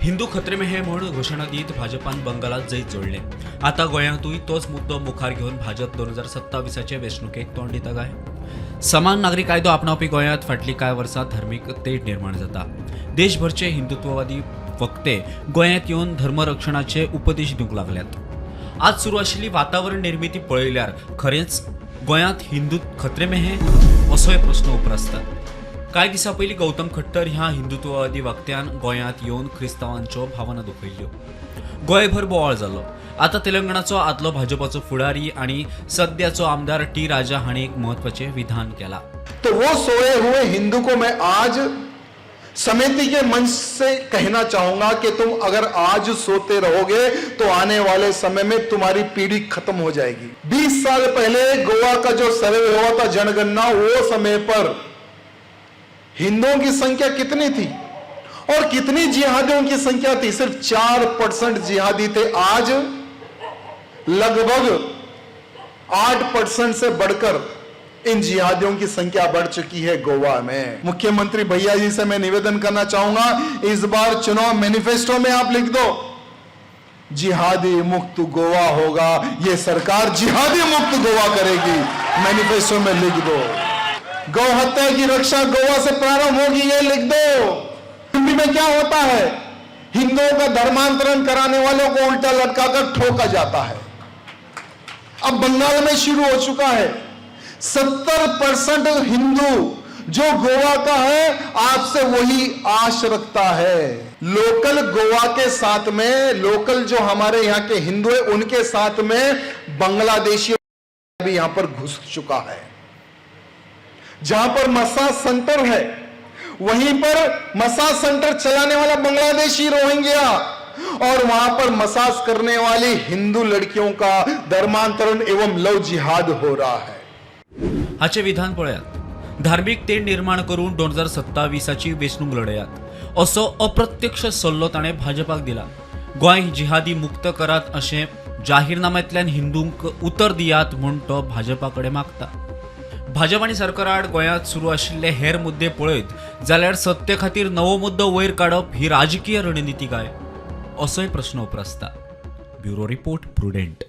हिंदू खतरे में है म्हूण घोशणा दीत भाजपान बंगालात जैत जोडलें. आतां गोंयांतूय तोच मुद्दो मुखार घेवन भाजप 2027चे वेंचणुकेक तोंड दिता काय? समान नागरी कायदो आपणावपी गोंयांत फाटलीं कांय वर्सां धर्मीक तेढ निर्माण जाता. देशभरचे हिंदुत्ववादी वक्ते गोंयांत येवन धर्मरक्षणाचे उपदेश दिवंक लागल्यात. आज सुरू आशिल्ली वातावरण निर्मिती पळयल्यार खरेंच गोंयांत हिंदू खतरे में है असोय प्रस्न उप्रासता. कांय दिसां पयलीं गौतम खट्टर ह्या हिंदुत्ववादी वक्त्यान गोंयांत येवन क्रिस्तांवांच्यो भावना दुखयल्ल्यो. गोंयभर बोवाळ जालो. आतां तेलंगणाचो आदलो भाजपाचो फुडारी आनी सद्याचो आमदार टी राजा हांणी एक म्हत्वाचें विधान केलां. तो वो सोए हुए हिंदू को मैं आज समिति के मंच से कहना चाहूंगा कि तुम अगर आज सोते रहोगे तो आने वाले समय में तुम्हारी पीढ़ी खत्म हो जाएगी. 20 साल पहले गोवा का जो सर्वे हुआ था, जनगणना, वो समय पर हिंदुओं की संख्या कितनी थी और कितनी जिहादियों की संख्या थी? सिर्फ 4% जिहादी थे. आज लगभग 8% से बढ़कर इन जिहादियों की संख्या बढ़ चुकी है गोवा में. मुख्यमंत्री भैया जी से मैं निवेदन करना चाहूंगा, इस बार चुनाव मैनिफेस्टो में आप लिख दो, जिहादी मुक्त गोवा होगा. ये सरकार जिहादी मुक्त गोवा करेगी, मैनिफेस्टो में लिख दो. गौ हत्या की रक्षा गोवा से प्रारंभ होगी, ये लिख दो. यूपी में क्या होता है? हिंदुओं का धर्मांतरण कराने वालों को उल्टा लटकाकर ठोका जाता है. अब बंगाल में शुरू हो चुका है. 70% हिंदू जो गोवा का है, आपसे वही आश रखता है. लोकल गोवा के साथ में, लोकल जो हमारे यहां के हिंदू है, उनके साथ में बांग्लादेशी भी यहां पर घुस चुका है. जहां पर मसाज सेंटर है, वहीं पर मसाज सेंटर चलाने वाला बांग्लादेशी रोहिंग्या और वहां पर मसाज करने वाली हिंदू लड़कियों का धर्मांतरण एवं लव जिहाद हो रहा है. हाचें विधान पळयात. धार्मीक तेढ निर्माण करून 2027ची वेंचणूक लढयात असो अप्रत्यक्ष सल्लो ताणें भाजपाक दिला. गोंय जिहादी मुक्त करात अशें जाहीरनाम्यांतल्यान हिंदूंक उतर दियात म्हूण तो भाजपा कडेन मागता. भाजप आनी सरकारा आड गोंयांत सुरू आशिल्ले हेर मुद्दे पळयत जाल्यार सत्ते खातीर नवो मुद्दो वयर काडप ही राजकीय रणनिती काय, असोय प्रस्न उप्रासता. Bureau report, Prudent.